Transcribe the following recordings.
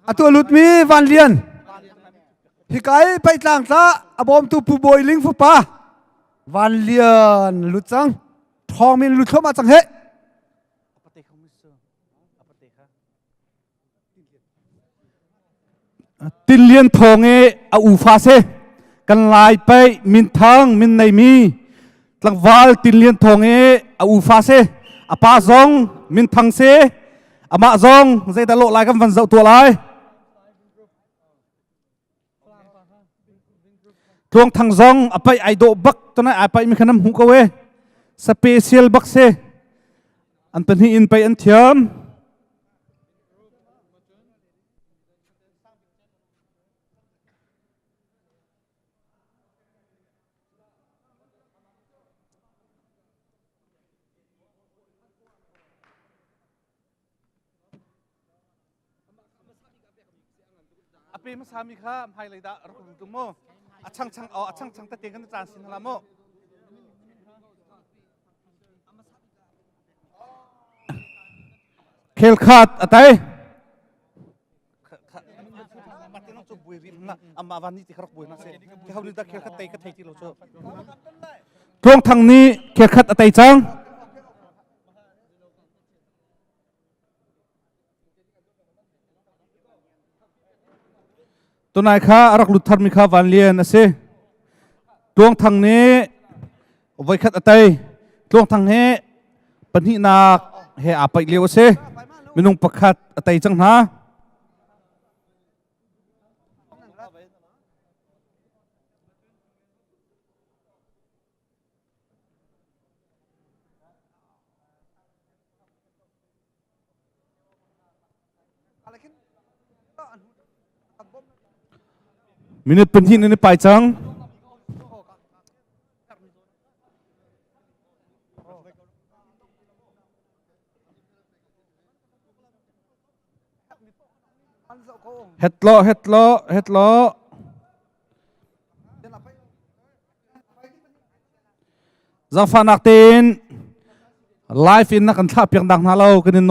Atu a lutmi Van Lian. Hika i Peitlang tla a bawmtu Pu Bawi Ling fapa Van Lian lut cang. Thawng min lut thluahmah cang he. Tin Lian Thawng i a ufa si. Kan Lai paih minthang min neimi tlangval Tin Lian Thawng i a ufa si. A pa zong minthang si. Amah zong zeidah lawh lai kan van zoh tuah lai. Tluang Thang zong a paih ai dawh bak tunai ai paih mi khan an hmuh ko e. Special bak si. An pahnih in paih an thiam. A pe hmasa mi kha hmailei dah rak rum tung mu. A chang chang a chang chang tete kan caan sin hala mu. Khel khat a tai. Tluang Thang nih khel khat a tei cang. Tunai kha a rak lut tharmi kha Van Lian a si. Tluang Thang nih voikhat a tei. Tluang Thang he pahnihnak he aa paih lio a si. Minung pakhat a tei cang hna. Minute pahnih nan i pai cang. Het lo, het lo, het lo. Zaangfahnak tein live in na kan thlah piak nak hna lo kan in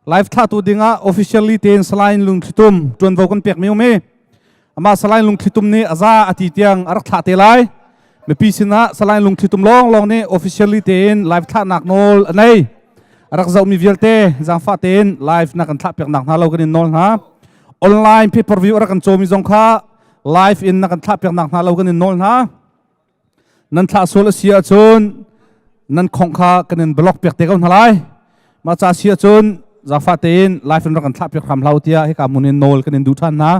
live thlahtu dingah officially tein Salai Lungthlitum tuanvo kan pek mi um i amah Salai Lungthlitum nih aza ati tiang a rak thlah te lai mipi sinah Salai Lungthlitum lawng lawng nih officially tein live thlahnak nawl a nei a rak zohmi vialte zaangfah tein live na kan thlah piak nak hna lo kan in nawl hna online pay per view a rak kan cawmi zong kha live in na kan thlah piak nak hna lo kan in nawl hna nan thlah sual a si ahcun nan khong kha kan in block piak te ko hna lai mah ca si ahcun zafa tein live in rak kan thlah piak hram hlau tiah hika mun in nawl kan in duh ṭhan hna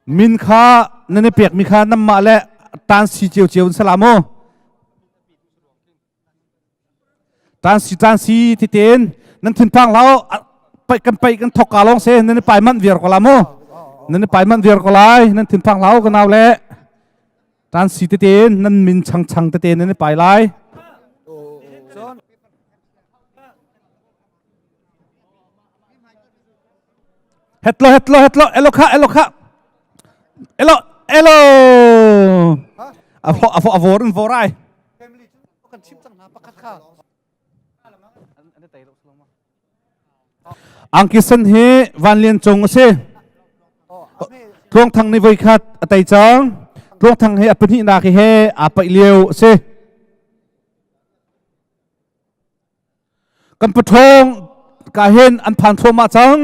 Min kha nan i pekmi kha nanmah le tan si cio cio in salam u. Tan si tan si ti tein nan thinphang hlah u. Paih kan paih kan thok ka lawng se nan i pai manh viar ko la mu. Nan i pai manh viar ko lai. Nan thinphang hlah u ka nau le. Tan si ti tein nan min chang chang tete nan i pai lai. Hetlo hetlo hetlo elo kha elo kha elo elo a fo a vor in vor ai kan chim cang hna pakhat kha Angkisen hi Van Lian Cung a si. Tluang Thang nih voikhat a tei cang. Tluang Thang hi a pahnihnak he aa paih lio a si. Kan paṭhawng ka hin an phan thluahmah cang.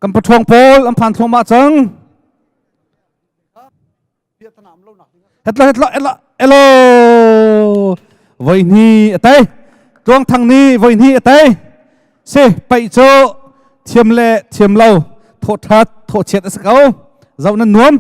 Kan paṭhawng pawl an phan thluahmah cang. Hetlo hetlo elo elo voi hnih a tei. Tluang Thang nih voi hnih a tei. Si paih cu thiam le thiam lo thawh ṭhat thawh chiat a si ko. Zoh nan nuam.